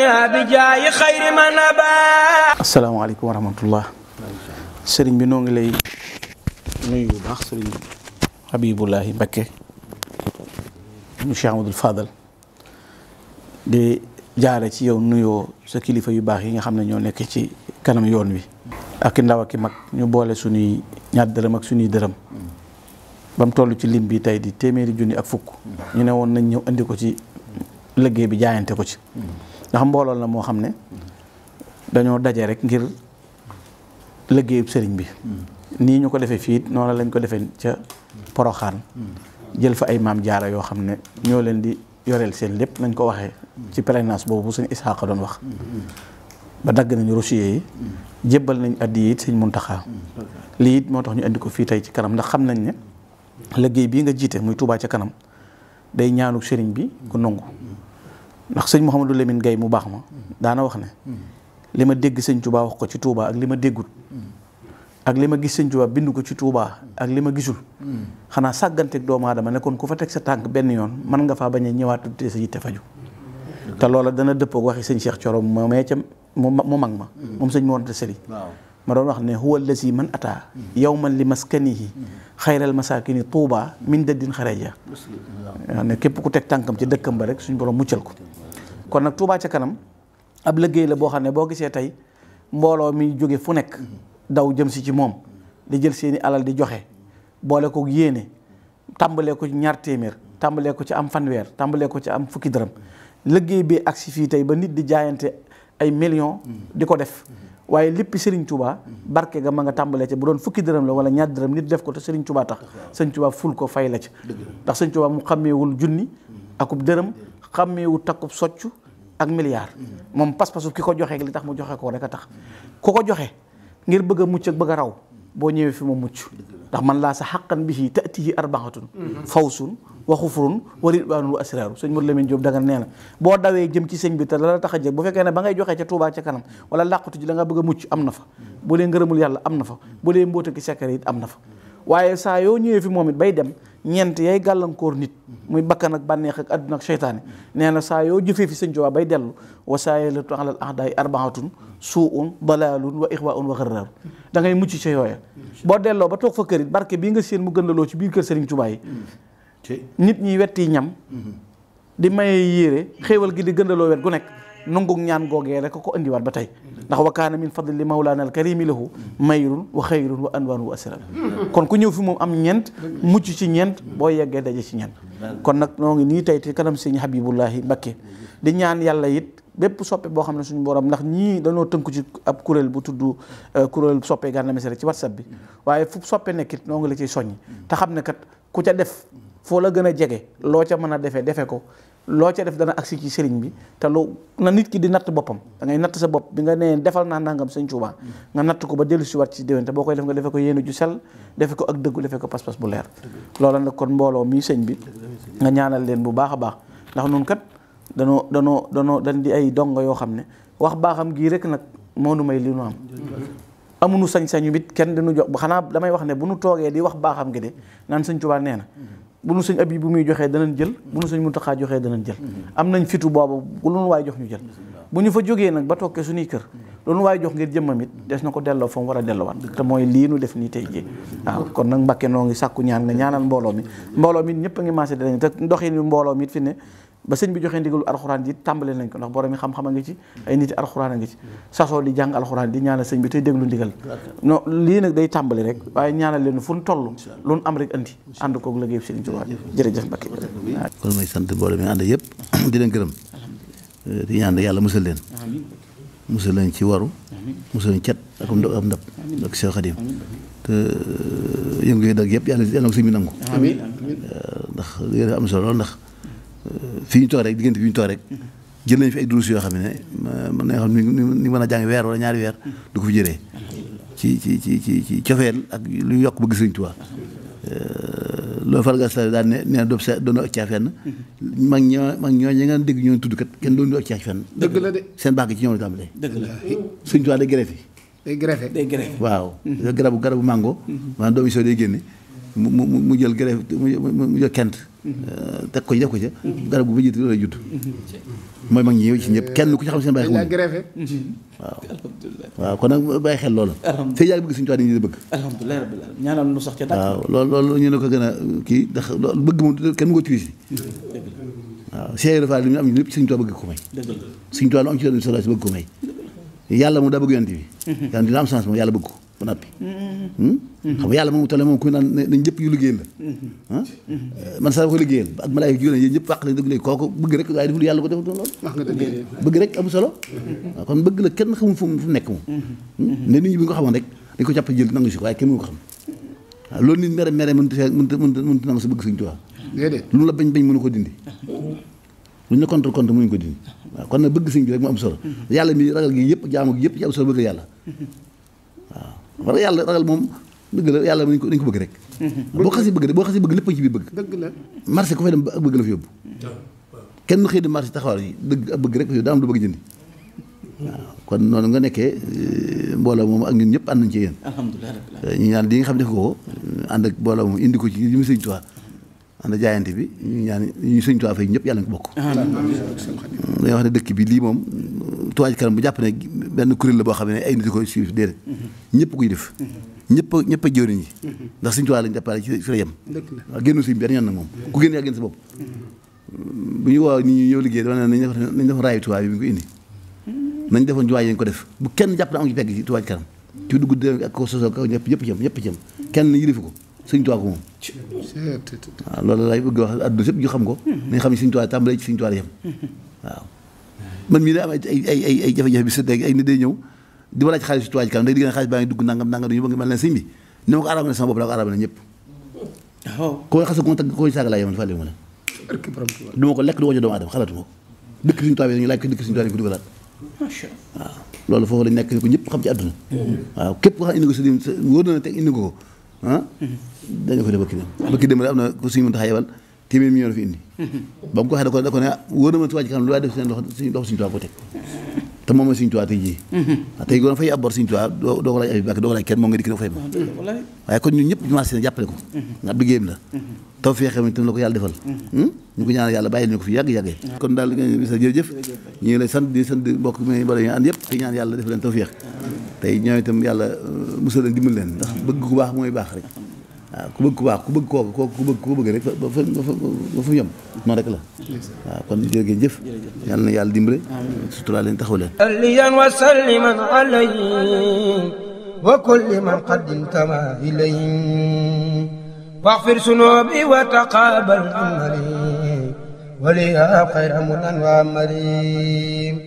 بجاي خير من نبات. السلام عليكم ورحمة الله. sëriñ bi noo ngi lay nuyu bu baax sëriñ Habibullahi Mbakke mu Cheikh Amadou Fadal di jaare ci yow nuyoo sa kilifa yu baax yi nga xam ne ñoo nekk ci kanam yoon wi ak ndaw ak mag ñu boole suñuy ñaar dërëm ak suñuy dërëm ba mu toll ci lim bi tey di téeméeri junni ak fukk ñu ne woon nañ ñëw indi ko ci liggéey bi jaayante ko ci ndax mbooloo la moo xam ne dañoo daje rek ngir liggéeyub sëriñ bi nii ñu ko defee fii noonu lañ ko defee ca Poroxaan jël fa ay maam jaara yoo xam ne ñoo leen di yoreel seen lépp nañ ko waxee ci pèlerinage boobu sëñ Isaaqa doon wax ba dagg nañu rochier yi jébbal nañ addi it sëñ Muntaxa lii it moo tax ñu indi ko fii tey ci kanam ndax xam nañ ne liggéey bii nga jiite muy Touba ca kanam day ñaanu sëriñ bi ku nangu ndax sëñ Mouhamadou Lamine Gaye mu baax ma daana wax ne li ma dégg sëñ Touba wax ko ci Touba ak li ma déggut ak li ma gis sëñ Touba bind ko ci Touba ak li ma gisul xanaa sàgganteeg doomu aadama ne kon ku fa teg sa tànk benn yoon mën nga faa bañ a ñëwaat te sa yitte faju te loola dana dëppoo waxi sëñ Cheikh Thioro ma mee ca mu mag ma moom sëñ Mor Anta Sali ma doon wax ne huwa allazi man ata yawman li maskanihi xayral masakini Touba min daddin xareja ne képp ku teg tànkam ci dëkkam ba rek suñ borom muccal ko kon nag Touba ca kanam ab liggéey la boo xam ne boo gisee tey mbooloo mi jóge fu nekk daw jëm si ci moom di jël seeni alal di joxe boole ko yéene tàmbalee ko ci ñaar téeméer tàmbalee ko ci am fanweer tàmbalee ko ci am fukki dërëm liggéey bi ak si fii tey ba nit di jaayante ay millions di ko def waaye lépp Serigne Touba barke ga ma nga tàmbalee ca bu doon fukki dërëm la wala ñaar dërëm nit def ko te Serigne Touba tax Serigne Touba ful ko fay la ca ndax Serigne Touba mu xàmmeewul junni akub dërëm xàmmeewul takkub soccu ak milliard moom pas-pasu ki ko joxe li tax mu joxe ko rek a tax ku ko joxe ngir bëgg a mucc ak bëgg a raw boo ñëwee fi mu mucc ndax man laa sa xaqan bihi ta'tihi arbaxatun fawsun wa xufrun wa ridwaanun wa asraaru sëñ Modou Lamine Diop daga nee na boo dawee jëm ci sëñ bi te la tax a jëg bu fekkee ne ba ngay joxee ca Touba ca kanam wala làqatu ji la nga bëgg a mucc am na fa bu dee ngërëmul yàlla am na fa bu dee mbóota ki sekkare it am na fa waaye saa yoo ñëwee fi moom it bay dem ñeent yay gàllankoor nit muy bakkan ak bànneex ak àdduna ak seytaane nee na saa yoo jëfee fi sëñ Tuubaa bay dellu wa saayilatu alal ahdaay arbaatun suun dalalun wa ixwaun wa xarraaru da ngay mucc ca yooya boo delloo ba toog fa kër it barke bii nga seen mu gën la loo ci biir kër Sëriñ Tuubaa yi nit ñi wetti ñam di maye yére xéewal gi di gëndaloo wet gu nekk nungug ñaan googee rek ko indiwaat ba tey ndax wa kaana min fadli mawlaana al karimi lahu mayrun wa xayrun wa anwaan wa asrar kon ku ñëw fi moom am ñeent mucc ci ñeent boo yeggee daje ci ñeent kon nag noo ngi nii tey te kanam sëñ Habibullahi Mbakke di ñaan yàlla it bépp soppe boo xam ne suñu borom ndax ñii dañoo tënku ci ab kuréel bu tudd kuréel soppe Gana Messere ci WhatsApp bi waaye fu soppe nekkit noo ngi la ciy soññi te xam ne kat ku ca def foo la gën a jege loo ca mën a defe ko loo ca def dana agsi ci sëriñ bi te lu na nit ki di natt boppam da ngay natt sa bopp bi nga nee defal naa nangam sëñ Tuubaa nga natt ko ba dellu si waat ci déwén te boo koy def nga defe ko yéene ju sell defe ko ak dëggu defe ko pas-pas bu leer loola nag kon mbooloo mii sëñ bi nga ñaanal leen bu baax a baax ndax nun kat dañ di ay dongo yoo xam ne wax baaxam gii rek nag moo nu may li nu am amuñu sañ-sañu bit kenn dañu jox xanaa damay wax ne bu nu toogee di wax baaxam gi de naan sëñ Tuubaa nee na bu nu sëñ abi bu muy joxee danañ jël bu nu sëñ Muntaxaa joxee danañ jël am nañ fitu boobu lu nu waay jox ñu jël bu ñu fa jógee nag ba tokkee suñuy kër lu nu waay jox ngir jëmmam it des na ko delloo fa mu war a delloowaat te mooy lii nu def nii tey jii waaw kon nag Mbàkke noo ngi sàkku ñaan nga ñaanal mbooloo mi ñëpp a ngi maasé danañ te ndoxin mbooloo mi it fi ne ba sëñ bi joxee ndigalu alxuraan ji tàmbale nañ ko ndax borom mi xam-xam a ngi ci ay niti alxuraan a ngi ci sasoo di jàng alxuraan di ñaanal sëñ bi tey déglu ndigal non lii nag day tàmbali rek waaye ñaanal leen fu nu toll lu nu am rek andi ànd koog liggéey sëñ Tuubaa jërëjëf Mbacke kon may sant mbooloo mi ànd yëpp di leen gërëm di ñaan yàlla musal leen musal leen ci waru musal leen cet ak am ndab ak Cheikh Khadim te yëngu yi dag yëpp yàlla na ko sëñ bi nangu ndax yéen am solo lool ndax fii ñu toog rek diggante fi ñu toog rek jël nañ fi ay durus yoo xam ne mën na xam ni mën a jàng weer wala ñaari weer du ko fi jëlee ci cofeel ak lu yokk bëgg Sëriñ Tuubaa loolu farga sa daan ne nee na doon ak caa fenn mag ñoo ñi nga dégg ñoo tudd kat kenn doon ak caa fenn dëgg la de seen bàgg ci ñoom la tàmbalee dëgg la Sëriñ Tuubaa day greffé day greffé day greffé waaw garabu mango maanaam doomu soo day génne mu jël greffe mu jël kent teg ko def ko ca garab gu ba jiitu loolu lay judd mooy mag ñi ci ñëpp kenn ku ci xam seen bàyyi xel waaw kon nag bàyyi xel loolu fii yaa ngi bëgg suñu tubaab dañuy bëgg alhamdulilah rabbil alamin ñaanal nu sax ca dàkk waaw loolu ñu ne ko gën a kii ndax loolu bëgg moom kenn mu ko tuuti waaw Cheikh Ibra Fall li mu am lépp suñu tubaab bëgg ko may suñu tubaab lu am ci yoon solo si bëgg ko may yàlla moom daa bëgg yonent bi yàlla dina am chance moom yàlla bëgg ko ba noppi xam nga yàlla moom tole moom ku naan nañ ñëpp yu liggéeyal la man sax ko liggéeyal ak malaayika jigéen yéen ñëpp wàq lañ dëgg léegi kooku bëgg rek waaye deful yàlla ko deful loolu bëgg rek amul solo waaw kon bëgg la kenn xamul fu mu nekk moom ne nit ñi bi nga ko xamoon rek dañ ko jàpp jël nangu si ko waaye kenn mënu ko xam waaw loolu nit mere mënut nangu sa bëgg Sëñ Tuubaa lu mu la bañ mënu ko dindi lu ñu la contre mënuñu ko dindi waaw kon nag bëgg sëñ bi rek mu am solo yàlla mi ragal gi yëpp jaamu gi yëpp ci am solo bëgg yàlla waaw yàlla ragal moom dëgg la yàlla nañ ko bëgg rek boo xasee bëgg lépp ci biir bëgg dëgg la marché ko fay dem ak bëgg la fa yóbbu kenn xëy di marché taxawal yi dëgg ak bëgg rek daa am lu bëgg jëndi waaw kon noonu nga nekkee mbooloo moom ak ñun ñëpp ànd nañ ci yéen alhamdulilah ñu ñaan li nga xam def ko ànd ak mbooloo moom indi ko ci li mu Sëñ Tuubaa ànd jaayante bi ñu ñaan ñu Sëñ Tuubaa fay ñëpp yàlla nañ ko bokk dañuy wax ne dëkk bi lii moom Touba Ca Kanam bu jàpp ne benn kuréel la boo xam ne ay nit koy suivre déedéet ñëpp koy def ñëpp a jëwriñ yi ndax Sëñ Tuubaa lañ jàppale ci fi la yem waaw génnu sëñ bi benn yoon nag moom ku génn yaa génn sa bopp bu ñu woo nit ñi ñëw liggéey dama ne nañ def raayu Touba bi bi ko indi nañ defoon jumaa yi nañ ko def bu kenn jàpp na am ci pegg ci Touba Ca Kanam ci dugg ak ko sosoo ko ñëpp jëm kenn yilifu ko Sëñ Tuubaa ko moom waaw loolu lay bëgg wax adduna sëpp ñu xam ko nañ xam ne Sëñ Tuubaa tàmbalee ci Sëñ Tuubaa la yem waaw man mii daa am ay jafe-jafe bi sëdd ay nit day ñëw di ma laaj xaalis ci Touba Ca Kanam day digg xaalis baa ngi dugg nangam dañu bëgg mel ne sëñ bi ni ma ko arab na sama bopp la ko arab na ñëpp ko xasa ko tagg ko saaga laa yemal fàle ma la du ma ko lekk du ma ko jox doomu aadama xalaatuma ko dëkk Sëñ Tuubaa bi dañu laaj ko dëkk Sëñ Tuubaa bi ko dugalaat waaw loolu foofu lañ nekk ko ñëpp xam ci àdduna waaw képp ko xam indi ko sa wóor na teg indi ko dañu ko def bëkki dem am na ko suñu mën tax yebal téeméer million fi indi ba mu ko waxee da ko ne wóor na ma Touba Ca Kanam lu waay def seen loxo Sëñ Tuubaa ko teg te moom mooy Sëñ Tuubaa tey jii tey goon fay abor Sëñ Tuubaa doo ko laaj ay bàkk doo ko laaj kenn moom nga dikk da ko fay ma waaye kon ñun ñëpp commencé na jàppale ko nga ab liggéeyam la taw fee xam ne tam la ko yàlla defal ñu ko ñaanal yàlla bàyyi ñu ko fi yàgg-yàggee kon daal bisa jërëjëf ñu ngi lay sant di sant mbokk mi bala ñu ànd yëpp te ñaan yàlla def leen taw feex tey ñoom itam yàlla musal leen dimbal leen ndax bëgg ku baax mooy baax rek waaw ku bëgg ku baax ku bëgg kooku ku bëgg rek ba fu yem noonu rek la waaw kon jërëjëf yàlla na yàlla dimbale sutura leen taxaw leen salliyan wa salliman alayhi wa kulli man qaddimtama ilayhi waghfir sunubi wa taqabbal amali wa li khayra munan wa amali